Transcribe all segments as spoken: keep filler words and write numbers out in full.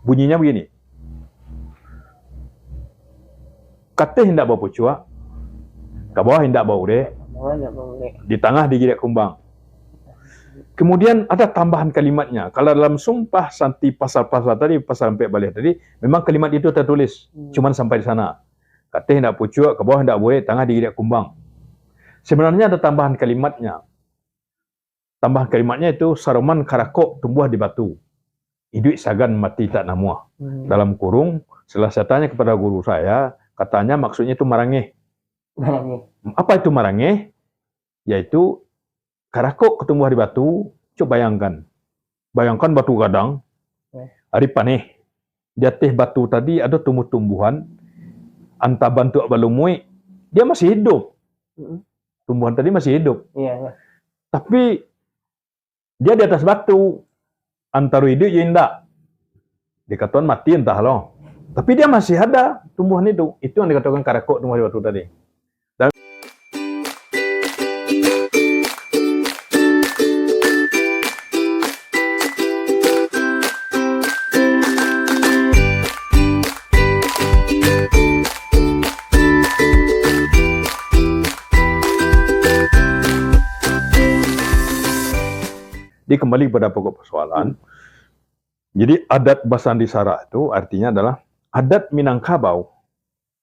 Bunyinya begini. Kateh indak bapucuak, ka bawah indak baurek, di tangah digiriak kumbang. Kemudian ada tambahan kalimatnya. Kalau dalam sumpah santi pasal-pasal tadi, pasal ampek baleh tadi, memang kalimat itu tertulis. Hmm. Cuman sampai di sana. Kateh indak pucuak, ka bawah indak baurek, tangah digiriak kumbang. Sebenarnya ada tambahan kalimatnya. Tambahan kalimatnya itu, saroman karakok tumbuah di batu. Iduik sagan, mati tak namuah. Hmm. Dalam kurung, setelah saya tanya kepada guru saya, katanya maksudnya itu marangeh. Marangeh. Apa itu marangeh? Yaitu karakok ka tumbuah di batu, cubo bayangkan. Bayangkan batu gadang, eh, ari paneh. Di ateh batu tadi ado tumbuh-tumbuhan, antah bantuak balumuik, dia masih hidup. Mm-mm. Tumbuhan tadi masih hidup. Iya, iya. Tapi dia di atas batu, antaro iduik jo indak. Dikatokan mati antah lo. Tapi dia masih ada tumbuhan itu. Itu yang dikatokan karakok tumbuah di batu tadi. Dan Jadi, kembali kepada pokok persoalan. Hmm. Jadi, adat basandi sarak itu artinya adalah adat Minangkabau.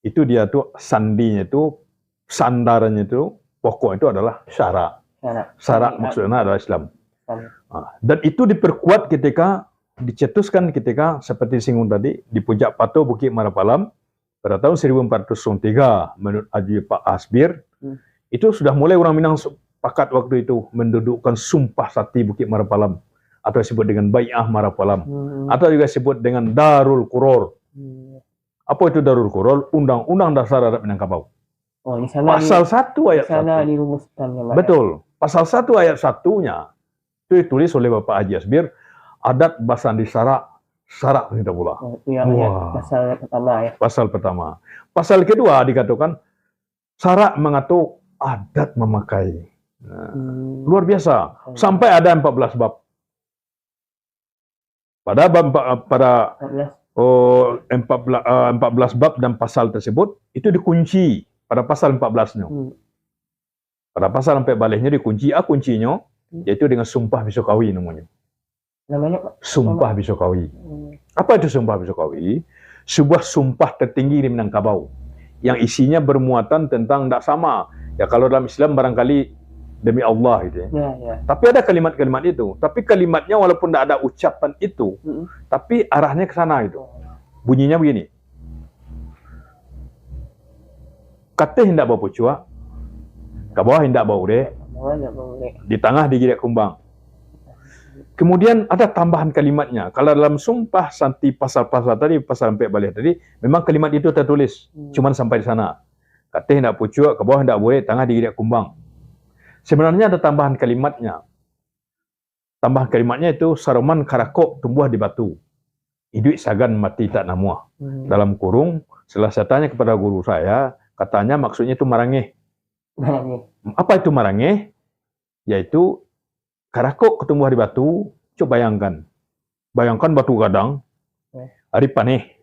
Itu dia tu sandinyo tu, sandarnyo tu, pokok itu adalah sarak. Sarak. Sarak. Sandi, maksudnya adalah Islam. Islam. Ah, dan itu diperkuat ketika, dicetuskan ketika seperti disinggung tadi, di puncak pato Bukik Marapalam, pada tahun seribu empat ratus tiga, menurut Ajuy Pak Asbir, hmm, itu sudah mulai urang Minang sepakat waktu itu mendudukkan sumpah santi Bukik Marapalam, atau disebut dengan Bai'ah Marapalam, hmm, atau juga disebut dengan Darul Quror. Hmm. Apa itu Darul Quror? Undang-Undang Dasar Adat Minangkabau. Oh, di sana di, pasal satu ayat satu. Di sana dirumuskan, ya, Pak, ya? Betul. Pasal satu ayat satunya itu ditulis oleh Bapak Haji Asbir, adat basandi sarak, sarak kita pula. Oh, itu yang ayat, wah, pasal pertama, ya. Pasal pertama. Pasal kedua dikatakan, sarak mangato adat mamakai. Nah, hmm, luar biasa. Hmm. Sampai ada empat belas bab. Pada bab empat, pada, empat belas. Oh, empat belas, eh, empat belas bab dan pasal tersebut, itu dikunci pada pasal empat belas-nyo. Hmm. Pada pasal ampek balehnyo dikunci, ah, kuncinyo, hmm, yaitu dengan Sumpah Bisokawi namonyo. Namanya apa? Sumpah Bisokawi. Hmm. Apa itu Sumpah Bisokawi? Sebuah sumpah tertinggi di Minangkabau yang isinya bermuatan tentang ndak sama. Ya, kalau dalam Islam barangkali demi Allah gitu ya. Ya, ya. Tapi ada kalimat-kalimat itu. Tapi kalimatnya walaupun ndak ada ucapan itu, mm-mm, tapi arahnya ke sana gitu. Bunyinya begini. Kateh indak bapucuak, ka bawah indak baurek, ka bawah indak baurek, di tangah digiriak kumbang. Kemudian ada tambahan kalimatnya. Kalau dalam sumpah santi pasal-pasal tadi, pasal ampek baliah tadi, memang kalimat itu tertulis. Hmm. Cuman sampai di sana. Kateh indak pucuak, ka bawah indak baurek, tangah digiriak kumbang. Sebenarnya ada tambahan kalimatnya. Tambahan kalimatnya itu, saroman karakok tumbuah di batu. Iduik sagan, mati tak namuah. Hmm. Dalam kurung, setelah saya tanya kepada guru saya, katanya maksudnya itu marangeh. Marangeh. Apa itu marangeh? Yaitu karakok ka tumbuah di batu, cubo bayangkan. Bayangkan batu gadang, eh, ari paneh.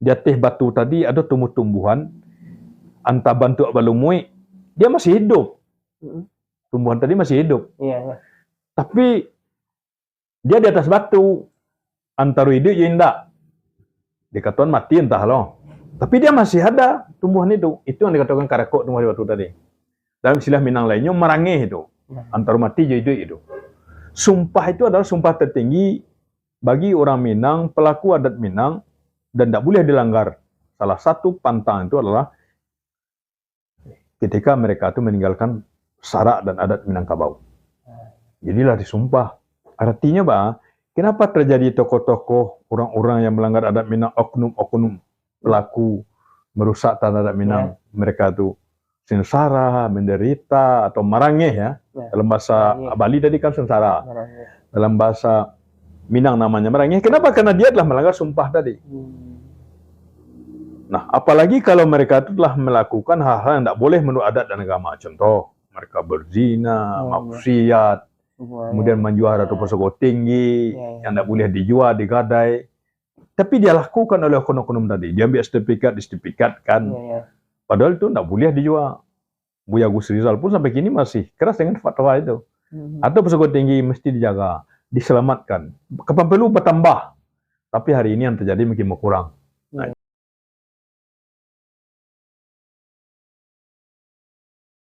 Di ateh batu tadi ado tumbuh-tumbuhan, antah bantuak balumuik, dia masih hidup. Mm-mm. Tumbuhan tadi masih hidup. Iya, iya. Tapi dia di atas batu, antaro iduik jo indak. Dikatokan mati antah lo. Tapi dia masih ada tumbuhan itu. Itu yang dikatokan karakok tumbuah di batu tadi. Dalam istilah Minang lainnyo, marangeh itu. Nah. Antaro mati jo iduik itu. Sumpah itu adalah sumpah tertinggi bagi urang Minang, pelaku adat Minang, dan ndak buliah dilanggar. Salah satu pantang itu adalah ketika mereka tu meninggalkan sarak dan adat Minangkabau. Jadilah disumpah. Artinya, bah, kenapa terjadi tokoh-tokoh, orang-orang yang melanggar adat Minang, oknum-oknum pelaku merusak tanda adat Minang, ya, mereka tu sengsara, menderita, atau marangeh, ya. Ya. Dalam bahasa, marangeh, Bali tadi kan sengsara. Marangeh. Dalam bahasa Minang namanya marangeh. Kenapa? Karena dia telah melanggar sumpah tadi. Hmm. Nah, apalagi kalau mereka itu telah melakukan hal-hal yang tidak boleh menurut adat dan agama. Contoh, mereka berzina, hmm, maksiat, hmm, kemudian menjual harta pusaka tinggi, ya, ya, yang tidak boleh dijual, digadai. Tapi dia lakukan oleh oknum-oknum tadi. Dia ambil sertifikat, disertifikatkan. Iya, iya. Padahal itu ndak boleh dijual. Buya Agus Rizal pun sampai kini masih keras dengan fatwa itu. Mhm. Atau pejabat tinggi mesti dijaga, diselamatkan. Kapan perlu bertambah. Tapi hari ini yang terjadi makin berkurang.